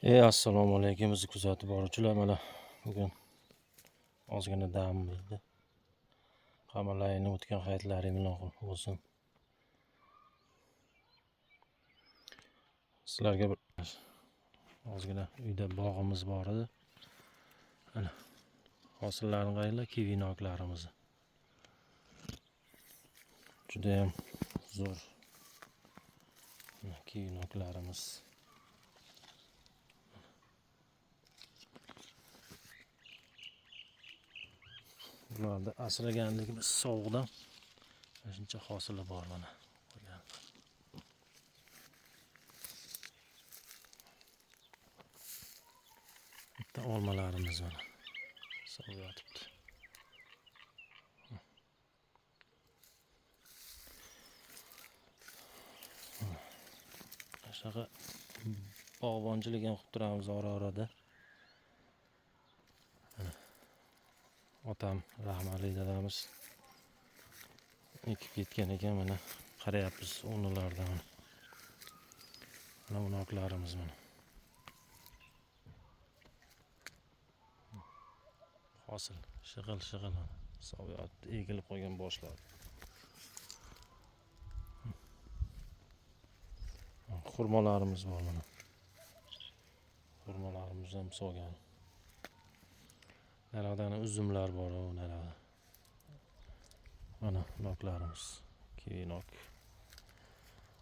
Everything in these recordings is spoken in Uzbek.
Assalomu alaykum bizni kuzatib boruvchilar. Mana bugun ozgina dam edi. Hammalaringni o'tgan hayitlaring bilan bo'lsin. Sizlarga bir ozgina uyda bog'imiz bor edi. Mana hosillarni qaranglar, kivi noklarimizni. Juda ham zo'r. Mana kivi noklarimiz. Bularni asraganligimiz sovuqdan shuncha hosili bor mana. Bitta olmalarimiz mana. Sovuq yotibdi. Shunaqa bog'bonchilik ham qilib turamiz ora-orada. Otam rahmatli dadamiz ekib ketgan ekan, mana qarayapmiz o'rnilarida mana. Mana unoklarimiz mana. Hosil shig'il-shig'il mana. Sovuq egilib qolgan boshlar. Xurmolarimiz bor mana. Xurmolarimiz ham solgan. Narada uzumlar bor, o narada. Mana noklarimiz, kivi nok.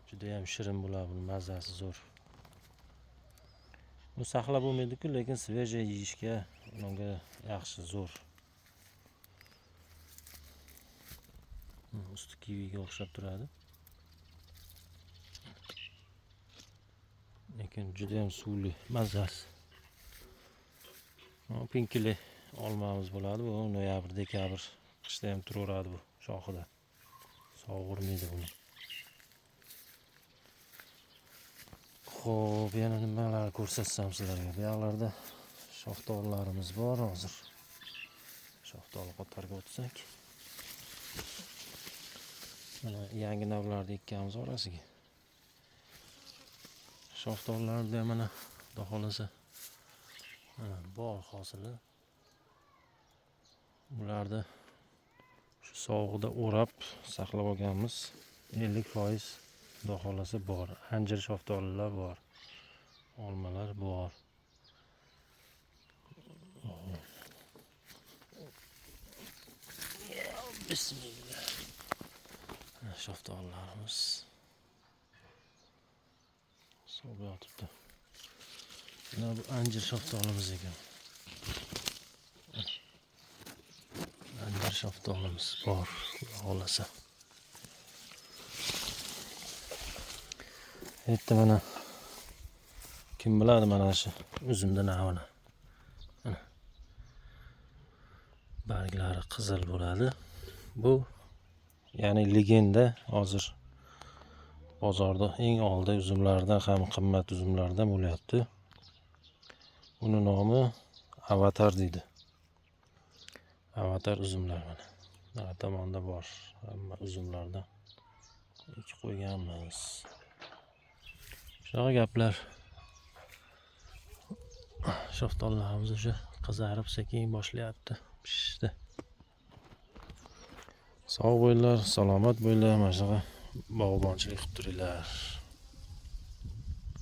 Juda ham shirin bo'ladi, buni mazasi zo'r. Bu saqlab bo'lmaydi-ku, lekin svejiy yeyishga unga yaxshi, zo'r. Usti kiviga o'xshab turadi. Lekin juda ham suvli, mazasi. Pinkili olmamiz bo'ladi. Bu noyabr, dekabr qishda ham turaveradi bu shoxida. Sovuq urmaydi buni. Xo'p, yana nimalar ko'rsatsam sizlarga. Bu yoqlarda shaftolilarimiz bor hozir. Shaftoli qatoriga o'tsak. Mana yangi navlarni ekkanmiz orasiga. Shaftolilarda mana xudo xolasa mana bor hosili. Bularni shu sovuqda o'rab saqlab olganmiz. 50% xudo xolasa bor. Anjir shaftolilar bor. Olmalar bor. Bismillah. Shaftolilarimiz sovuq yotibdi. Mana bu anjir shaftolimiz ekan. Anjir shaftolimiz bor, xudo xolasa. Endi mana kim biladi mana shu uzumni navini. Mana barglari qizil bo'ladi. Bu ya'ni legenda hozir bozorda eng oldi uzumlardan ham qimmat uzumlardan bo'lyapti. Uni nomi Avatar deydi. Avatar uzumlar mana. Nari tomonda bor. Hamma uzumlardan ekib qo'yganmiz. Shunaqa gaplar. Shaftolilarimiz o'sha qizarib sekin boshlayapti, pishdi. Sog' bo'linglar, salomat bo'linglar, mana shunaqa bog'bonchilik qilib turinglar.